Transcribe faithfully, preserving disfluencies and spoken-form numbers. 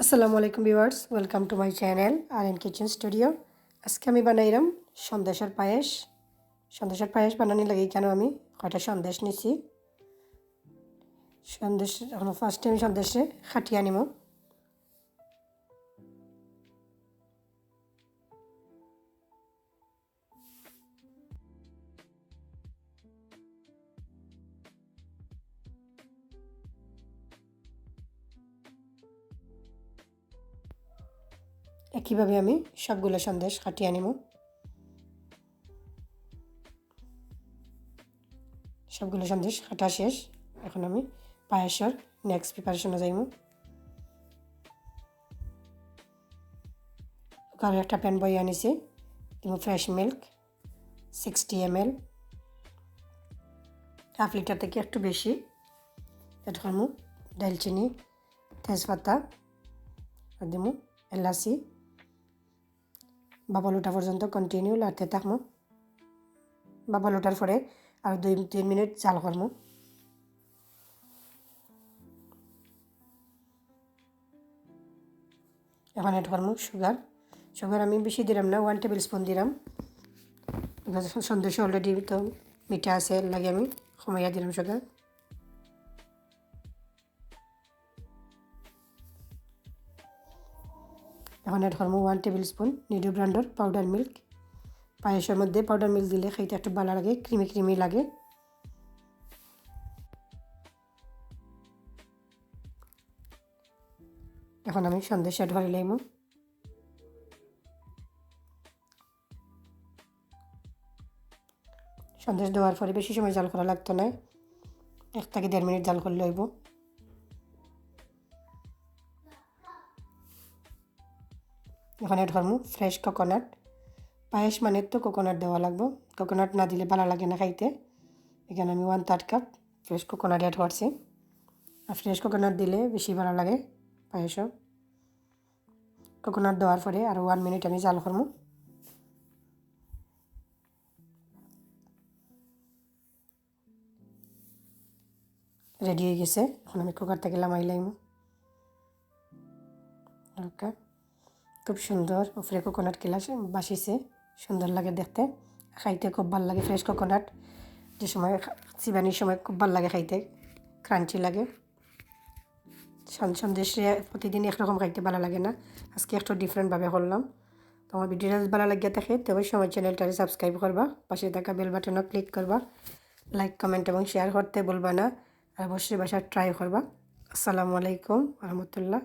আসসালামু আলাইকুম viewers, welcome to my channel R N Kitchen Studio। আজকে আমি বানাইরাম সন্দেশর পায়েস। সন্দেশর পায়েস বানানির লাগি কেন আমি কয়টা সন্দেশ নিছি। সন্দেশ এখন ফার্স্টে আমি সন্দেশে খাটিয়া নিমু। একইভাবে আমি সবগুলা সন্দেশ কাটিয়া নিমু। সবগুলা সন্দেশ কাটা শেষ। এখন আমি পায়েসর নেক্সট প্রিপারেশনে যাইমু। কুকারে একটা প্যান বইয়া নিছি, দিমু fresh milk sixty ML, half litre থাকি একটু বেশি। অ্যাড করমু দারচিনি, তেজপাতা, আর দিমু এলাচি। বাবল উঠা পর্যন্ত কন্টিনিউ লাড়তে থাকমু। বাবল উঠার পরে আর দুই তিন মিনিট জাল করমু। এখন অ্যাড করমু সুগার। সুগার আমি বেশি দিরাম না, ওয়ান টেবিল স্পুন দিরাম। Because সন্দেশ অলরেডি তো মিঠা আছে, এর লাগি আমি কমাইয়া দিরাম সুগার। এখন অ্যাড করমু ওয়ান টেবিল স্পুন নিডু ব্র্যান্ডর পাউডার মিল্ক। পায়েসর মধ্যে পাউডার মিল্ক দিলে খাইতে একটু ভালা লাগে, ক্রিমি ক্রিমি লাগে। এখন আমি সন্দেশ অ্যাড করি লাইমু। সন্দেশ দেওয়ার পরে বেশি সময় জাল করা লাগতো নায়, এক থাকি দেড় মিনিট জাল করলে অইবো। এখন অ্যাড করমু ফ্রেশ কোকোনাট। পায়েস মানে তো কোকোনাট দেওয়া লাগবো, কোকোনাট না দিলে ভালা লাগে না খাইতে। এখানে আমি one third cup fresh coconut add করছি। আর ফ্রেশ কোকোনাট দিলে বেশি ভালা লাগে পায়েসও। কোকোনাট দেওয়ার পরে আরও ওয়ান মিনিট আমি জাল করমু। রেডি অই গেছে, এখন আমি কুকার থাকি লামাই লাইমু। ওকে, খুব সুন্দর উপরে কোকোনাট কিলা বাসিছে, সুন্দর লাগে দেখতে, খাইতে খুব ভালা লাগে। ফ্রেশ কোকোনাট যে সময় খা-, চিবানির সময় খুব ভালা লাগে খাইতে, ক্রাঞ্চি লাগে। সন-, সন্দেশে প্রতিদিন একরকম খাইতে ভালা লাগে না, আজকে একটু ডিফারেন্টভাবে করলাম। তো আমার ভিডিওটা যদি ভালা লাগিয়া থাকে, তো অবশ্যই আমার চ্যানেলটারে সাবস্ক্রাইব করবা, পাশে থাকা বেল বাটনও ক্লিক করবা, লাইক, কমেন্ট এবং শেয়ার করতে ভুলবা না। আর অবশ্যই বাসায় ট্রাই করবা। আসসালামু আলাইকুম রহমতুল্লাহ।